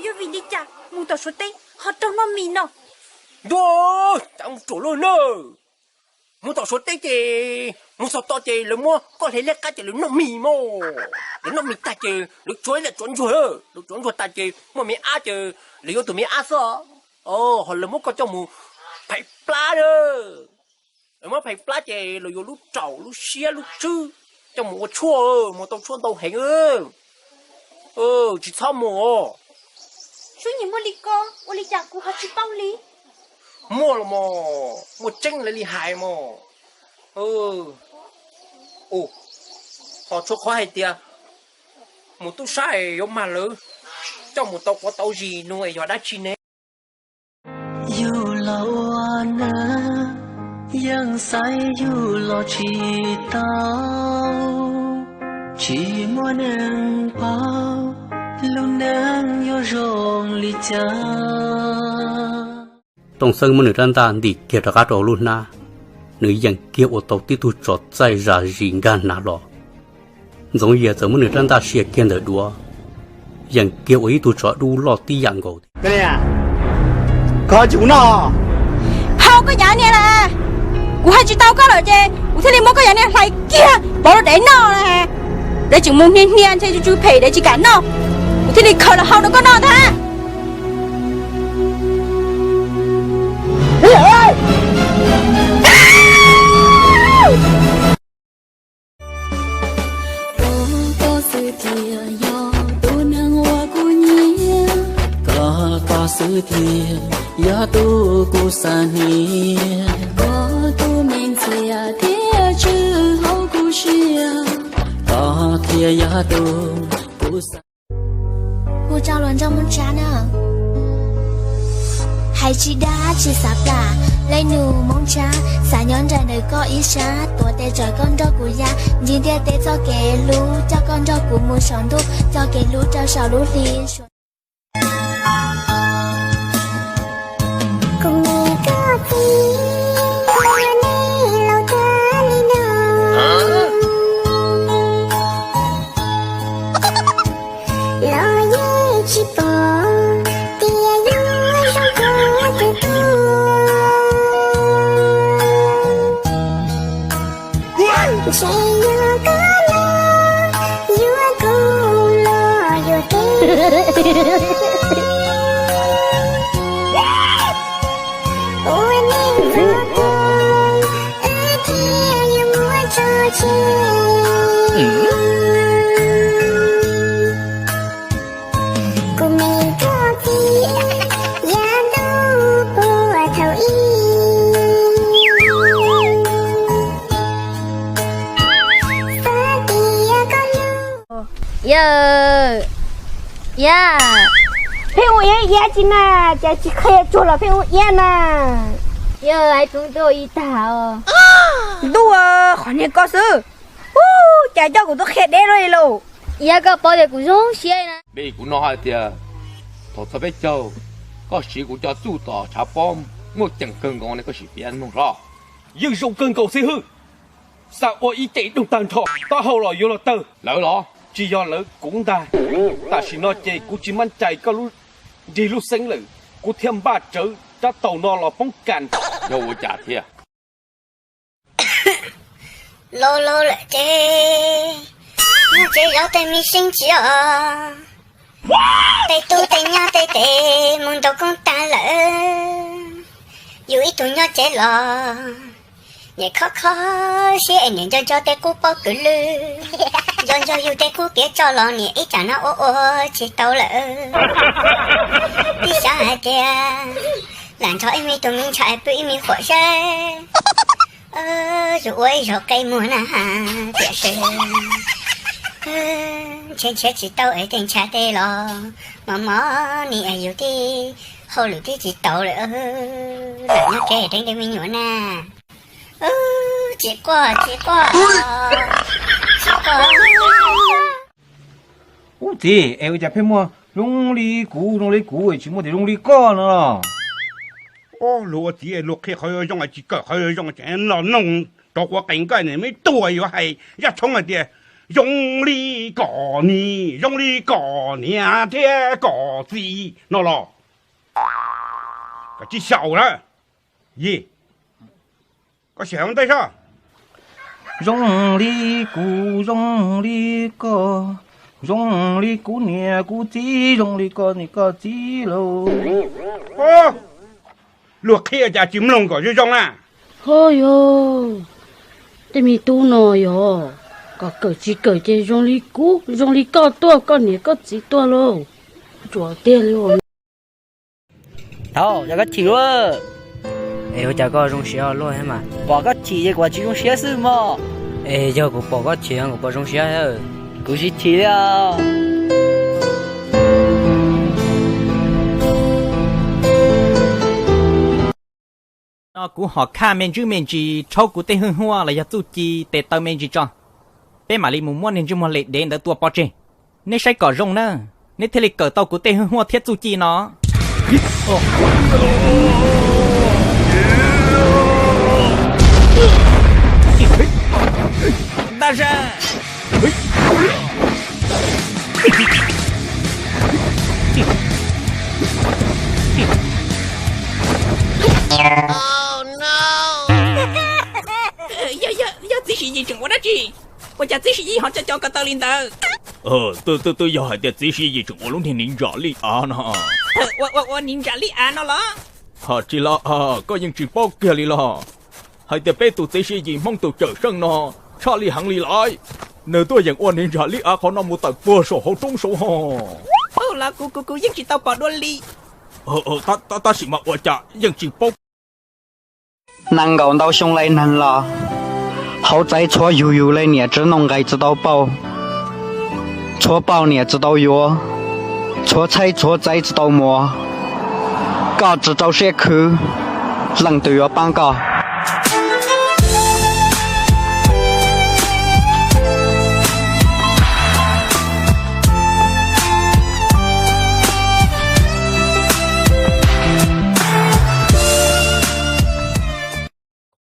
Yog vim li cas mus tom Suav teb ho raug noj mis no? Ntuj, cas mus ruam luaj na. Mus tom Suav teb ces mus txog tod ces lawv muab koj hle liab qab ces lawv noj mis mog. Lawv noj mis tag ces lawv tsuav ib daim tsuav ntsuag, lawv tsuav ntsuag tas ces muaj me ab ces lawv yuav tus me ab xwb. Ho lawv muab koj coj mus phais plab na. Lawv muab phais plab ces lawv yuav lub raum lub siab lub tswb coj mus ua tshuaj, mus tau tshuaj ntau heev. Tsis txhob mus. Suab nyiam muaj li ko, ua li cas kuv ho tsis paub li? Muaj los mog, muaj tseeb lawv li hais mog. Ho tshuav qhov hais tias mus tub sab es yuav mag lawv coj mus tau quav tau zis nug es yog dab tsi ne? Yug los ua neeg, yeej xaiv yug los tsis tau, tsis muaj neeg paub lub neej yuav zoo li cas. Tooj Xeeb muab nws rab ntaj ntim kiag rov qab rau lub hnab, nws yeem kiag ua tau tib tug tsov txaij zam zis nkag hnav los. Ntxoov Yias txawm muab nws rab ntaj sia kiag ntawm duav, yeem kiag ua ib tug tsov dub loj tib yam nkaus. Koj tsis kuv noj. Hau koj yav niag lawm, kuv hais tsis tau koj lawm ces kuv thiaj li muab koj yav niag hlais kiag pov rau dev noj na. Dev tseem mus hnia hnia ntshe tsw tsw phem dev tsis kam noj, kuv thiaj li khaws los hau rau koj noj ntag. Koj xwb thiaj yog tus neeg uas kuv nyiam, koj, koj xwb thiaj yog tus kuv xav hnia, koj tus me ntxhias thiab tswj hauv kuv siab, koj thiaj yog tus kuv xav. Hu rau luag nrog Hmoob Tsab na. Hais tsis dag tsis xav plam, leej nus Hmoob Tsab, xav nyob nraim ntawm koj ib sab, tuav tes tsawm koj nrog kuv ya, ncig ntiaj teb txoj kev hlub, coj koj nrog kuv mus saum ntuj, txoj kev hlub rau saum lub hli. Kuv me koj txiv, kuv yog nej laus tag li no. Los yeej tsis pom tias yuav zoo kawg tus tuaj. Ntshe yog koj los yuav kuv los yuav kev ua neej txom txom, wb thiaj yuav muaj tso tseg. Kuv me koj txiv, yav ntuj puag thaum ub, xav tias koj hlub. Yawg, yawg, pheej ua iab iab tsis na, cas tsis qhia tsuag los pheej ua iab na. Yawg, hais txog ntuj ib tag os. Ntuj, qhov niag ko xwb. Ub, cas coj kuv tuaj qhia deb luaj li lauj. Yawg, koj paub tias kuv zoo siab na. Vim kuv hnov hais tias thaum txog peb caug, koj siv kuv cov txuj tom tshav pob muaj ceem kawg nkaus ne, koj sim piav mloog hlo. Yeej zoo kawg nkaus xib hwb. Xav ua ib ceem doog tag nrho, taub hau los yuav luag tawg. Lawv los tsis yog lawv, kuv ntag. Tam sim no ces kuv tsis mab cais koj lub nrig lub xeeb lawm, kuv thiaj npaj rawv rab taus no los poob kas. Yog ua cas thiab? Laus laus lawm ces nyob tsev zov tej me seeb tsis os. Tej tub tej nyab tej tes mus ntaus koob tag lawm, yus ib tug nyob tsev los. Niam khob khob siab es niam nco nco tej qub pob kws lwj, nco nco yus tej qub piav tso los niam ib tsam no ua ua tsis tau lawm. Tib xav hais tias lam nrog ib me tug me ntxhais pw ib me huam seb yus ua ib zaug qe muag na, tiam sis nrhiav nrhiav tsis tau es tej ntshav tej los mos mos ni es yus tib hauj lwm twb tsis tau lawm, lam nyob kev deev tej me nyuam na. Tsis quaj tsis quaj, tsis quaj. Ub txiv, es ua cas pheej muaj zoo li kuv zoo li kuv tsis muaj tias zoo li koj no los? Luag ua txiv luag qhia qhov yuav zoo tsis kawm qhov yuav zoo, los noog rov quav qees koj ne, me tuag yuav hais zaj tshoob hais tias Zoo li kom niam, zoo li kom niam thiab kom txiv no los? Koj tsis xyaum na. Yig, koj sim hais ua ntej soj. Zoo li kuv, zoo li koj, zoo li kuv niam kuv txiv, zoo li koj niam koj txiv lauj. Luag qhia cas tsis mloog kom zoo zoo na. Ho yog, tej me tub no yog, kom kawm tsis kawm ces zoo li kuv, zoo li koj tuaj, koj niam koj txiv tuaj lauj. Tsuas tiag li. Thaum yog koj chim lawm. Es ua cas koj zoo siab luaj thiab mas? Pom koj chim ces kuv tsis zoo siab xwb mog. Es yog kuv pom koj chim kuv puas zoo siab? Kuv tsis chim li os. No kuv hom khaj me ntsis me ntsis rhaub kuv tej hwj huaj los yog txuj ci tes taw me ntsis tso, peb mam li mus muab niag ntsej muag lim dev ntawd tua pov tseg. Neb saib kom zoo na, neb thiaj li kawm tau kuv tej hwj huaj thiab txuj ci no. Ntaj zaj. Yog, yog, yog txiv Siv Yis tseem ua dab tsi? Ua cas txiv Siv Yis ho co co ko taw li ntawd? Twb, twb, twb yog hais tias txiv Siv Yis tseem ua lub niag niv ntsa lij av no. Ua, ua, ua niv ntsa lij av no los? Ho tsis los, koj yeej tsis paub kiag li los? Hais tias peb tus txiv Siv Yis Hmoob tus cawm seej no tshaj lij heev li lawm. Nws tuaj yeem ua niv ntsa lij av qhov no mus tawm puag saum hauv roob saud ho. Ua los kuv, kuv, kuv yeej tsis tau pom dua li. Tab, tab sis mas ua cas yeej tsis paub. Nees nkaum ntau xyoo li neeg los, hauv txawv txhua yug yug li niam txiv noj nqaij tsis tau pauj, txhua pauj niam tsis tau yuav, txhua txhawb txhua txawv tsis tau muas. Koj tsis rau siab khwv, leej twg yuav paab koj?